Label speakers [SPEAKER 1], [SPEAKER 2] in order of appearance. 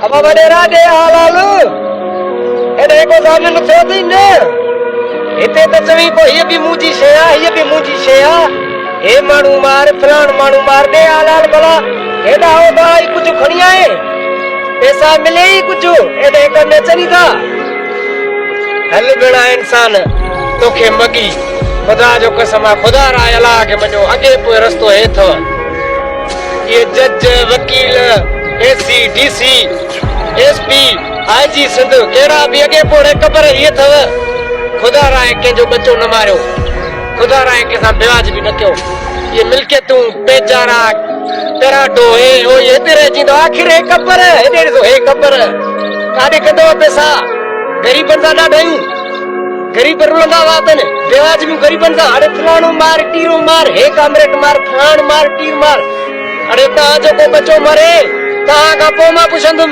[SPEAKER 1] ابا وڏيرا ڏي حال حال. هيڏانهن ڪو ضامن ٿيو اٿئي نه؟ هتي ته چوين پيو هيء به منهنجي شيء آ، هيء به منهنجي شيء آ. هي ماڻهو مار، فلاڻ ماڻهو مار، ڏي حال حال ڀلا. هيڏانهن هوڏانهن ئي ڪجهه کڻي آئين. پئسا ملي ئي ڪجهه، ايڏانهن ڪم اچن ئي ٿا. هل ڀيڻا انسان، توکي مڳي. خدا جو قسم آ، خدا راء الله کي مڃو، اڳي پوء رستو هي اٿئو. اهي جج، وڪيل، A C, D C, S P, I G Sindh ڪهڙا به اڳي پوڙهي قبر هي اٿئو. خدا راء ڪنهن جو ٻچو نه ماريو. خدا راء ڪنهن سان بيواجبي نه ڪيو. اهي ملڪيتون، پيچارا، ڪراڊو، هي هو اهي هتي رهجي ويندو. آخر هي قبر، هيڏي ڏسو هي قبر. ڪاڏي ڪندؤ پئسا؟ غريبن سان ڏاڍايون. غريب رلندا واتن، بيواجبيون غريبن سان، اڙي فلاڻو مار، ٽيرو مار، هي ڪامريڊ مار، فلاڻ مار، ٽير مار. اڙي توهان جو ڪو ٻچو مري، توهان کان پوء مان پڇندم.